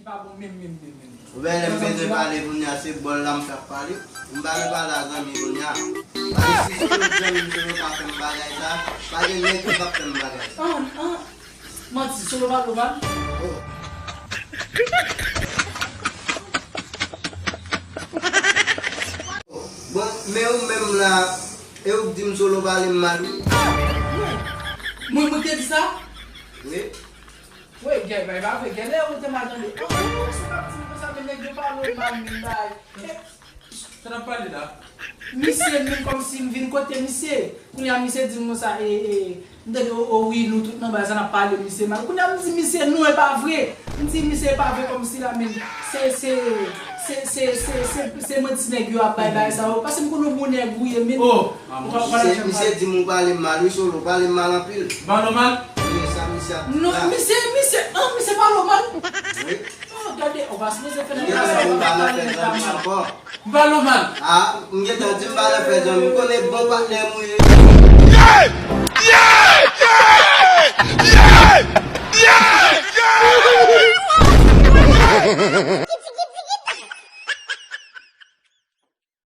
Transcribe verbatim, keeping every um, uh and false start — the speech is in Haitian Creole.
Pa bon menm, menm, menm, menm. Ou wè, lè m bezwen pale kounye a, se bòl la m t ap pale. M pa vle pale a zanmi kounye a. Paske si se yon zanmi m, se yo ka fè m bagay sa, pa gen nèg ki p ap fè m bagay sa. An, an. Manti, Solo pale w mal? Oh. Bon, men ou menm la, e ou k di m Solo pale m mal, wi. Mwen, mwen te di sa? Wi. Wi, gen, bay, bay, gen lè ou te mal tande. Oh, oh, se pa ti konsa, men nèg yo pale w mal, men bay. Sa n ap pale la? Misye, menm kòmsi m vin kote misye. Kounye a, misye di m konsa, e, e, m tande, o, o, wi, nou tout nan baz la, n ap pale misye mal. Kounye a, m di misye, non, e pa vre. M di misye, e pa vre, kòmsi la, men se, se, se, se, se, se, se manti nèg yo ap bay bagay sa yo. Paske m konnen w bon nèg ou ye, men. Oh, maman. Misye, misye di m ou pale m mal, wi, Solo, pale m mal anpil. Pale w mal? Wi, sa misye ap di la. Non, misye, misye, an, misye pale w mal. Wi. Oh, gade, ou pa sipoze fè nèg la sa, ou pa pale nèg la mal. M pale w mal. Ah, m gentan di m pa nan fè zanmi. M konnen bon patnè m ou ye. Yeah! Yeah! Yeah! Yeah! Yeah!